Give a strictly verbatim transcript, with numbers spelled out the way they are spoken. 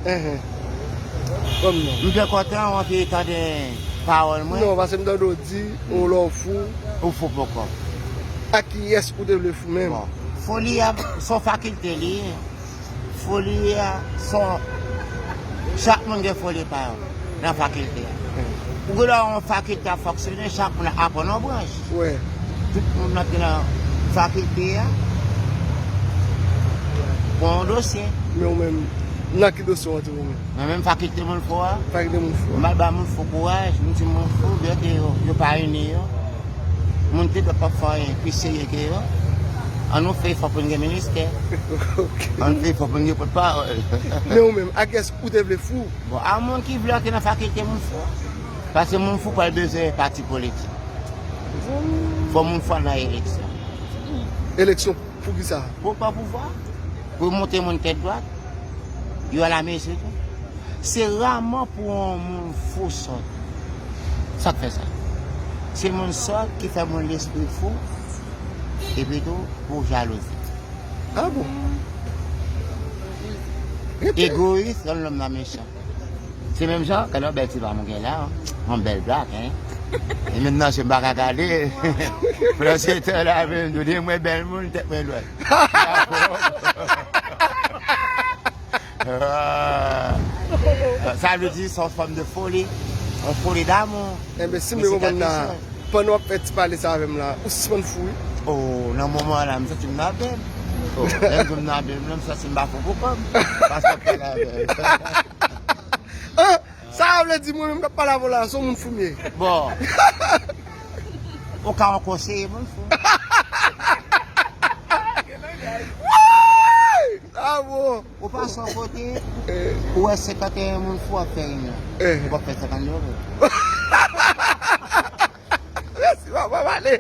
Enhen. Kòm non. M te kontan, w anvi tande pawòl mwen. Non, paske m tande w di, ou lè w fou. Ou fou pou kòb. Ak kiyès ou te vle fou menm? Bon. Foli a, se yon fakilte li ye. Foli a, se yon, chak moun gen foli pa yo nan fakilte a. Ou gen lè yon fakilte ap fonksyone, chak moun ap aprann yon branch. Wi. Tout moun nan ki nan fakilte a, gen yon dosye. Men ou menm, nan ki dosye w antre ou menm? Mwen menm fakilte moun fou a. Fakilte moun fou a. M al ba moun fou kouraj, m di moun fou, byen ke yo, yo pa ini yo. Moun ki dwèt p ap fè anyen pi serye ke yo. Ann nou fè efò pou n gen ministè. Ok. Ann fè efò pou n gen pòtpawòl. Men ou menm, a kiyès ou te vle fou? Bon, a moun ki vle antre nan fakilte moun fou. Paske moun fou pral bezwen pati politik. Fò moun fou al nan eleksyon. Eleksyon pou kisa? Pou pran pouvwa. Pou monte moun tèt dwat. Yo al amezi tou. Se raman pou yon moun fou sòt. Sa k fè sa? Se moun sòt ki fè moun lespri fou. Epi tou, pou jalouzi. A bon? Egoyis, rann lòm nan mechan. Se menm jan, gade yon bèl ti dam ou gen la, yon bèl blak, hein. E menm nan je m pa ka gade. Frè se tè la, menm, tou de mwen bèl moun, tèt mwen dwèt. Ah. Sa vle di, se yon fòm de foli, yon foli damou. Enben, si m te konprann la, pandan w ap fè ti pale sa avè m la, ou sispann fou, wi. Oh, nan moman la, m santi m nan bèl. Oh, lè m di m nan bèl, m santi m pa fou pou kò m. Paske w ap pale avè m. Ah, sa vle di mwen menm k ap pale avè w la, se yon moun fou m ye. Bon. Ou ka yon konseye moun fou. Woy! Bravo! Ou pase yon kote, ou wè senkanteyen moun fou ap fè reyinyon. Eh. Ou p ap fè senkannde yo vre. Mèsi, papa, m ale.